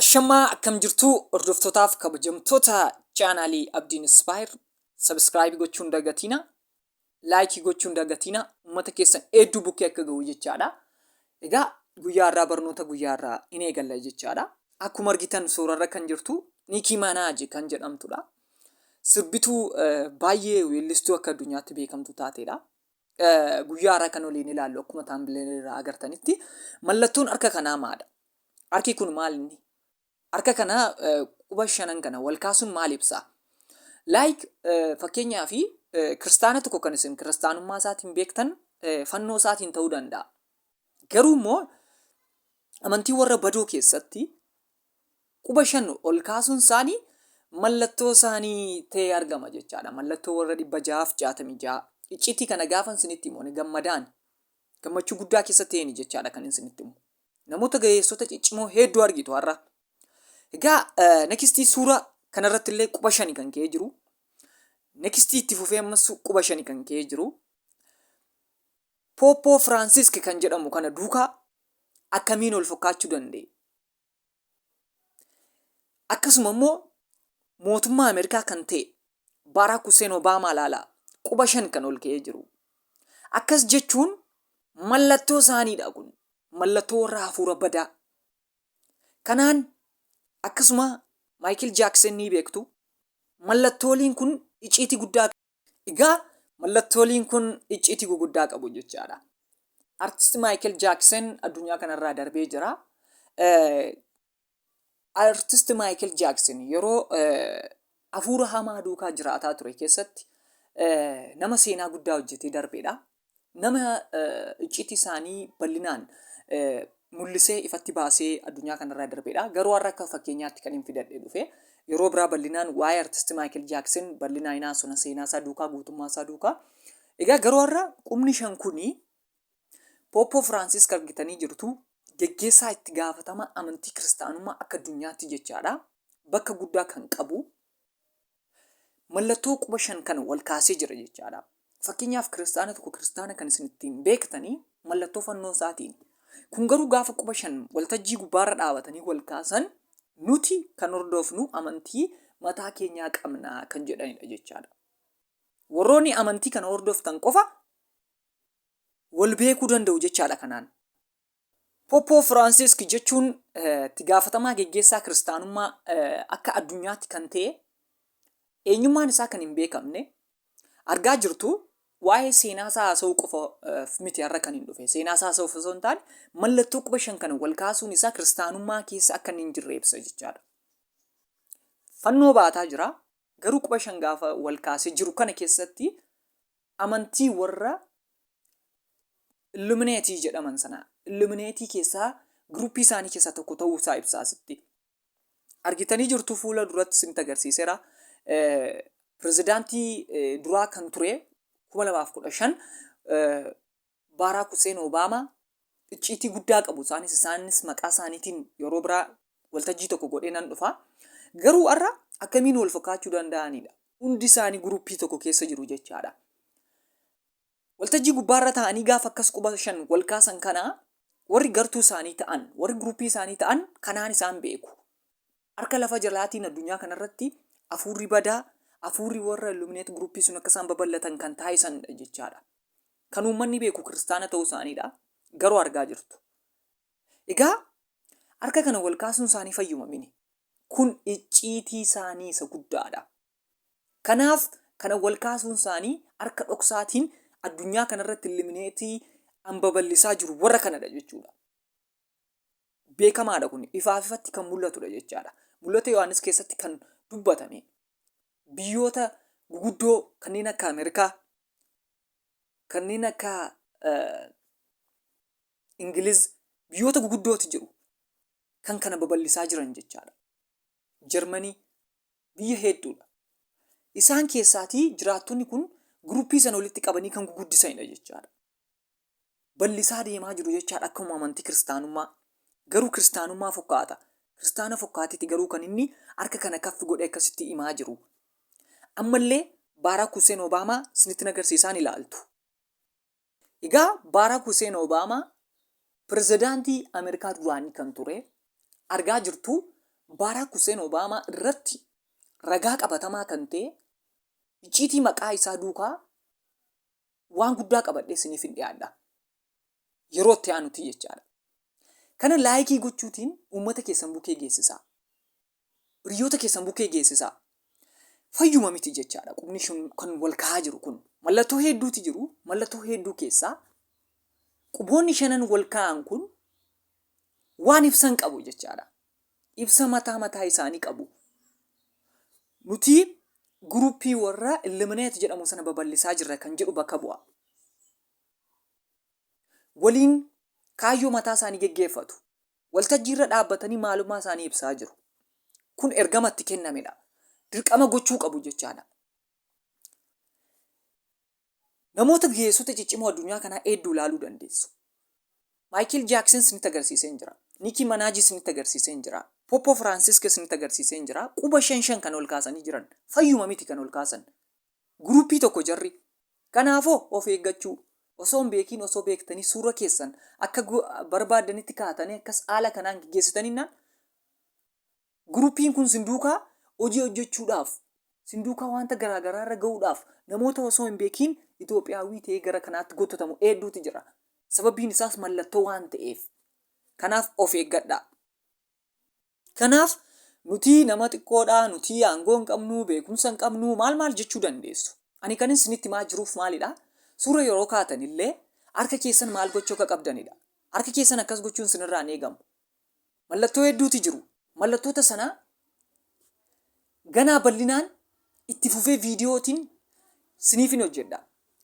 Ashamaa, akkam jirtu hordoftootaaf kabajamtoota chaanaalii Abdiin Inspire? Subscribe gochuun dagatiina, like gochuun dagatiina, uummata keessan hedduu bukkee akka gahu jechaadha. Egaa guyyaa irraa barnoota guyyaa irraa in eegalla jechaadha. Akkuma argitan suurarra kan jirtu Nikii Manaaj kan jedhamtudha. Sirbituu baay'ee weellistuu akka addunyaatti beekamtu taateedha. Guyyaa har'aa kan waliin ilaallu akkuma thumbnail irraa agartanitti mallattoon harka kanaa maadha? Harki kun maal inni? Harka kana quba shanan kana wal kaasuun maal ibsa? Like, fakkeenyaa fi kiristaana tokko kan isin kiristaanummaa isaatiin beektan fannoo isaatiin ta'uu danda'a. Garuu immoo amantii warra badoo keessatti quba shan ol kaasuun isaanii mallattoo isaanii ta'ee argama jechaadha. Mallattoo warra 666. Icciitii kana gaafa isinitti himu ani gammadaan gammachuu guddaa keessa ta'een jechaadha kan isinitti himu. Namoota ga'eessota ciccimoo hedduu argitu har'a. Egaa nextii suura kanarratti illee quba shani kan ka'ee jiru. Nextii itti fufee ammas quba shani kan ka'ee jiru. Pooppoo Firaansisk kan jedhamu kana duukaa akkamiin ol fakkaachuu danda'e? Akkasuma immoo mootummaa Ameerikaa kan ta'e Baaraak Hussein Obaamaa ilaalaa, quba shan kan ol ka'ee jiru. Akkas jechuun mallattoo isaaniidha kun. Mallattoo warra hafuura badaa. Kanaan akkasuma Maayikil Jaaksen ni beektu. Mallattooliin kun iciitii guddaa. Egaa mallattooliin kun icciitii guguddaa qabu jechaadha. Artist Maayikil Jaaksen addunyaa kanarraa darbee jira. Artist Maayikil Jaaksen yeroo hafuura hamaa duukaa jiraataa ture keessatti nama seenaa guddaa hojjetee darbeedha. Nama icciitii isaanii bal'inaan mul'isee ifatti baasee addunyaa kanarraa darbeedha. Garuu har'a akka fakkeenyaatti kan hin fidadhe dhufe. Yeroo biraa bal'inaan waa'ee artist Maayikil Jaaksen bal'inaan hin haasofna, seenaa isaa duukaa, guutummaa isaa duukaa. Egaa garuu har'a qubni shan kuni Pooppoo Firaansisk argitanii jirtu, geggeessaa itti gaafatama amantii kiristaanummaa akka addunyaatti jechaadha. Bakka guddaa kan qabu mallattoo quba shan kana wal kaasee jira jechaadha. Fakkeenyaaf kiristaana tokko kiristaana kan isin ittiin beektanii mallattoo fannoo isaatiin. Kun garuu gaafa quba shan waltajjii gubbaarra dhaabatanii wal kaasan, nuti kan hordofnu amantii mataa keenyaa qabna kan jedhanidha jechaadha. Warroonni amantii kana hordoftan qofa wal beekuu danda'u jechaadha kanaan. Poppoo Firaansisk jechuun itti gaafatamaa geggeessaa kiristaanummaa akka addunyaatti kan ta'e, eenyummaan isaa kan hin beekamne argaa jirtu. Waa'ee seenaa isaa haasa'uu qofa miti har'a kan hin dhufe. Seenaa isaa haasa'uuf osoo hin taane, mallattoo quba shan kana wal kaasuun isaa kiristaanummaa keessa akka inni hin jirre ibsa jechaadha. Fannoo baataa jira. Garuu quba shan gaafa wal kaasee jiru kana keessatti amantii warra Illumineetii jedhaman sana, Illumineetii keessaa giruuppii isaanii keessaa tokko ta'uu isaa ibsaa asitti. Argitanii jirtu, fuula duratti isinitti agarsiiseera. Pirezidaantii duraa kan ture 2015 Baaraak Hussein Obaamaa icciitii guddaa qabu. Isaanis maqaa isaaniitiin yeroo biraa waltajjii tokko godhee nan dhufa. Garuu har'a akkamiin wal fakkaachuu danda'anidha. Hundi isaanii guruppii tokko keessa jiru jechaadha. Waltajjii gubbaarra taa'anii gaafa akkas quba shan wal kaasan kana, warri gartuu isaanii ta'an, warri guruppii isaanii ta'an kanaan isaan beeku. Harka lafa jalaatiin addunyaa kanarratti hafuurri badaa, hafuurri warra Illuminate guruppii sun akka isaan babal'atan kan taasisanidha jechaadha. Kan uummanni beeku kiristaana ta'uu isaaniidha. Garuu argaa jirtu. Egaa harka kana wal kaasuun isaanii fayyuma mini. Kun icciitii isaanii isa guddaadha. Kanaaf kana wal kaasuun isaanii harka dhoksaatiin addunyaa kanarratti Illumineetii an babal'isaa jiru warra kanadha jechuudha. Beekamaadha, kun ifaaf ifatti kan mul'atudha jechaadha. Mul'ata Yohaannis keessatti kan dubbatame biyyoota guguddoo kanneen akka Ameerikaa, kanneen akka Ingiliz, biyyoota guguddooti jiru kan kana babal'isaa jiran jechaadha. Jarmanii, biyya hedduudha. Isaan keessaatii jiraattonni kun giruppii sana walitti qabanii kan guguddisanidha jechaadha. Bal'isaa deemaa jiru jechaadha akkuma amantii kiristaanummaa. Garuu kiristaanummaa fokkaata. Kiristaana fokkaateeti garuu kan inni harka kana kaffi godhee akkasitti himaa jiru. Ammallee Baaraak Hussein Obaamaa isinitti agarsiisaan ilaaltu. Egaa Baaraak Hussein Obaamaa pirezidaantii Ameerikaa duraanii kan ture argaa jirtu. Baaraak Huseen Obaamaa irratti ragaa qabatamaa kan ta'e icciitii maqaa isaa duukaa waan guddaa qabadhee isiniif hin dhiyaadha. Yeroo itti aanutti jechaadha. Kana laayikii gochuutiin uummata keessan bukkee geessisaa. Hiriyoota keessan bukkee geessisaa. Fayyuma miti jechaadha. Qubni sun kan wal kaa'aa jiru kun. Mallattoo hedduuti jiru. Mallattoo hedduu keessaa quboonni shanan wal kaa'an kun waan ibsan qabu jechaadha. Ibsa mataa mataa isaanii qabu. Nuti guruppii warra Illuminati jedhamu sana babal'isaa jirra kan jedhu bakka bu'a. Waliin kaayyoo mataa isaanii geggeeffatu. Waltajjii irra dhaabbatanii maalummaa isaanii ibsaa jiru. Kun ergama itti kennamedha. Dirqama gochuu qabu jechaadha. Namoota geessota ciccimoo addunyaa kanaa hedduu ilaaluu dandeessu. Maayikil Jaaksin isinitti agarsiiseen jira. Nikii Manaajii isinitti agarsiiseen jira. Popo Firaansisk isinitti agarsiiseen jira. Quba shan shan kan ol kaasanii jiran. Fayyuma miti kan ol kaasan. Guruppii tokko jarri. Kanaafoo of eeggachuu. Osoo hin beekiin osoo beektanii suura keessan akka barbaaddanitti kaatanii akkas haala kanaan geggeessitaninnaan Groupiin kun sin duukaa hojii hojjechuudhaaf, sin duukaa wanta garaa garaa irra gahuudhaaf namoota osoo hin beekiin Itoophiyaawwii ta'ee gara kanaatti gottatamu heedduutu jira. Sababiin isaas mallattoo waan ta'eef. Kanaaf of eeggadhaa. Kanaaf nuti nama xiqqoodha, nuti aangoo hin qabnu, beekumsa hin qabnu, maal maal jechuu dandeessu. Ani kanin isinitti himaa jiruuf maalidha? Suura yeroo kaatan illee harka keessan maal gochuu akka qabdanidha. Harka keessan akkas gochuun isinirraa hin eegamu. Mallattoo hedduuti jiru. Mallattoota sana ganaa bal'inaan itti fufee viidiyootiin siniifin hojjedha.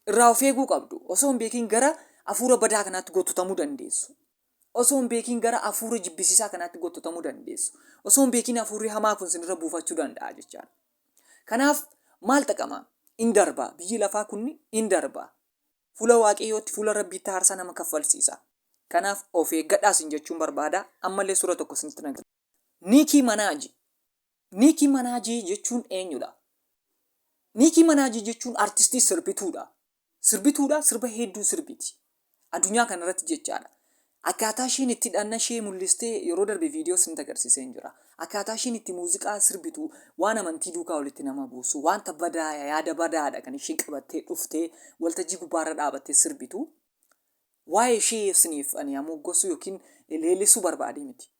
Irraa of eeguu qabdu. Osoo hin beekiin gara hafuura badaa kanaatti gototamuu dandeessu. Osoo hin beekiin gara hafuura jibbisiisaa kanaatti gototamuu dandeessu. Osoo hin beekiin hafuurri hamaa kun sinirra buufachuu danda'a jechaadha. Kanaaf maal xaqama? In darba. Biyyi lafaa kun in darba. Fuula Waaqayyootti, fuula Rabbiitti aarsaa nama kaffalsiisa. Kanaaf of eeggadhaa isin jechuun barbaada. Ammallee suura tokko isinitti nan Niikii Manaaji. Niikii Manaajii jechuun eenyudha? Niikii Manaajii jechuun artistii sirbituudha. Sirbituudha, sirba hedduu sirbiti. Addunyaa kanarratti jechaadha. Akkaataa isheen itti dhanna ishee mul'istee yeroo darbe viidiyoo isinitti agarsiiseen jira. Akkaataa isheen itti muuziqaa sirbitu waan amantii duukaa walitti nama buusu, wanta badaa yaada badaadha kan isheen qabattee dhuftee waltajjii gubbaarra dhaabattee sirbitu. Waa'ee ishee isiniif ani hamoggosuu yookiin leellisuu barbaadee miti.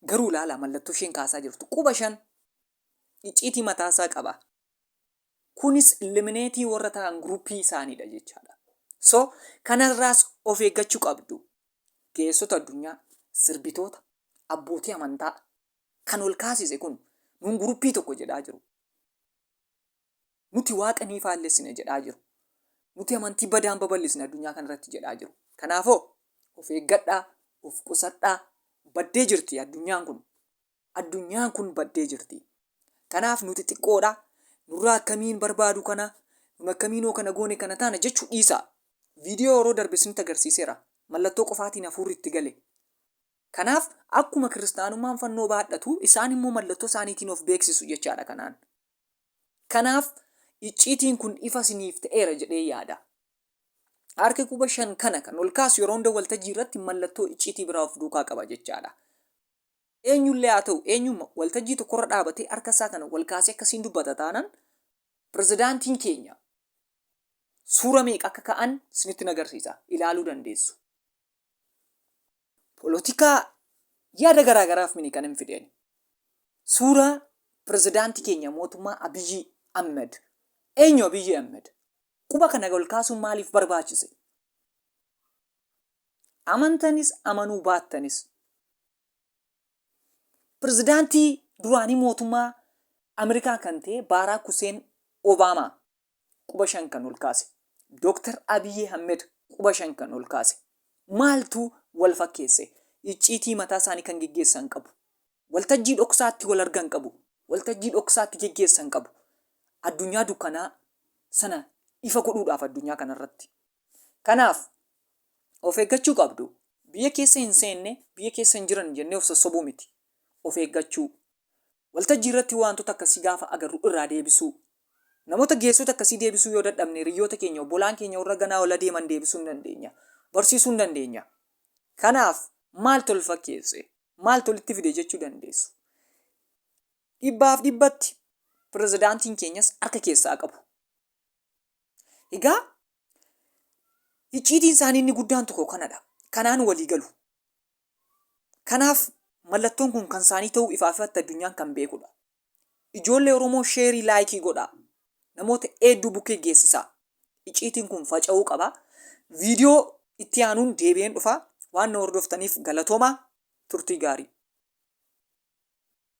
Garuu ilaalaa mallattoo isheen kaasaa jirtu quba shan icciitii mataasaa qaba. Kunis illuminatii warra ta'an guruppii isaaniidha jechaadha. So kanarraas of eeggachuu qabdu. Ga'eessota addunyaa, sirbitoota, abbootii amantaa kan ol kaasise kun nuun guruppii tokko jedhaa jiru. Nuti waaqa ni faallessina jedhaa jiru. Nuti amantii badaan babal'isna addunyaa kanarratti jedhaa jiru. Kanaafoo of eeggadhaa, of qusadhaa, baddee jirti addunyaan kun. Addunyaan kun baddee jirti. Kanaaf nuti xiqqoodha, nurraa akkamiin barbaadu kana, nun akkamiinoo kana goone kana taana jechuu dhiisaa. Viidiyoo yeroo darbe isinitti agarsiiseera. Mallattoo qofaatiin hafuurri itti gale. Kanaaf akkuma kiristaanummaan fannoo baadhatu isaan immoo mallattoo isaaniitiin of beeksisu jechaadha kanaan. Kanaaf icciitiin kun ifa isiniif ta'eera jedhee yaada. Harki quba shan kana kan ol kaasu yeroo hunda waltajjii irratti mallattoo icciitii biraa of duukaa qaba jechaadha. Eenyullee haa ta'u eenyu waltajjii tokkorra dhaabatee harka isaa kana wal kaasee akkasiin dubbata taanaan pirezidaantiin keenya suura meeqa akka ka'an isinitti agarsiisa ilaaluu dandeessu. Polotikaa yaada garaa garaaf mini kan hin fideen. Suuraa pirezidaantii keenya mootummaa Abiyyi Ahmed. Eenyu Abiyyi Ahmed? Quba kana ol kaasuun maaliif barbaachise? Amantanis amanuu baattanis pirezidaantii duraanii mootummaa Ameerikaa kan ta'e Baaraak Huseen Obaamaa quba shan kan ol kaase. Dooktar Abiyyi Ahmed quba shan kan ol kaase. Maaltu wal fakkeesse? Icciitii mataa isaanii kan geggeessan qabu. Waltajjii dhoksaatti wal argan qabu. Waltajjii dhoksaatti geggeessan qabu. Addunyaa dukkanaa sana ifa godhuudhaaf addunyaa kanarratti. Kanaaf of eeggachuu qabdu. Biyya keessa hin seenne, biyya keessa hin jiran jennee of sossobuu miti. Of eeggachuu. Waltajjii irratti waantota akkasii gaafa agarru irraa deebisuu. Namoota geessota akkasii deebisuu yoo dadhabne hiriyyoota keenya, obbolaan keenya warra ganaa ol adeeman deebisuu hin dandeenya. Barsiisuu hin dandeenya. Kanaaf maaltu wal fakkeesse? Maaltu walitti fide jechuu dandeessu. Dhibbaaf dhibbatti pirezidaantiin keenyas harka keessaa qabu. Egaa icciitiin isaanii inni guddaan tokko kanadha. Kanaan walii galu. Kanaaf mallattoon kun kan isaanii ta'uu ifaaf ifatti addunyaan kan beekudha. Ijoollee Oromoo sheerii laayikii godhaa. Namoota hedduu bukkee geessisaa. Icciitiin kun faca'uu qaba. Viidiyoo itti aanuun deebi'een dhufa. Waan na hordoftaniif galatoomaa. Turtii gaarii.